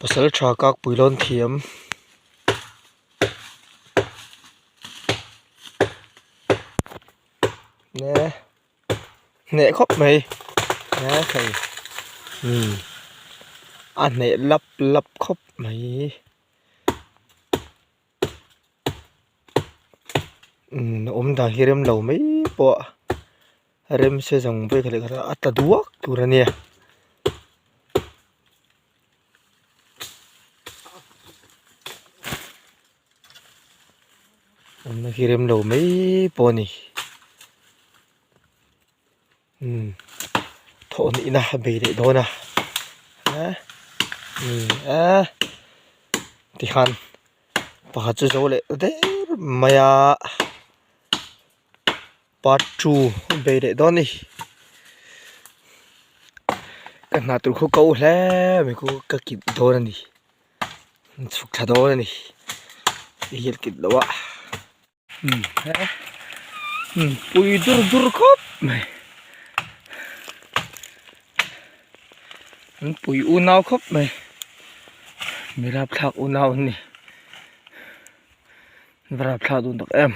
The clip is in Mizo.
Pasal tha kak pui lawn thiam. Ne hneh khawp mai ne thei umm a hneh lap lap khawp mai umm a awm dan hi rem lo mai pawh a rem se zawng vek leh kha a tla duak tur a nia. Awmna khi rem lo mai pawh a ni umm thawh nihna a bei leh dawn a eh umm eh tikhan pakhat chu zo leh der mai a part two a bei leh dawn a ni ka hna tur khu ko hle mai khu ka kit dawn a ni. An chhuk thla dawn a ni hian kit loh a umm umm pui dur dur khawp mai an pui unau khawp mai mi rapthlak unau an ni an va rapthlak dun tak em.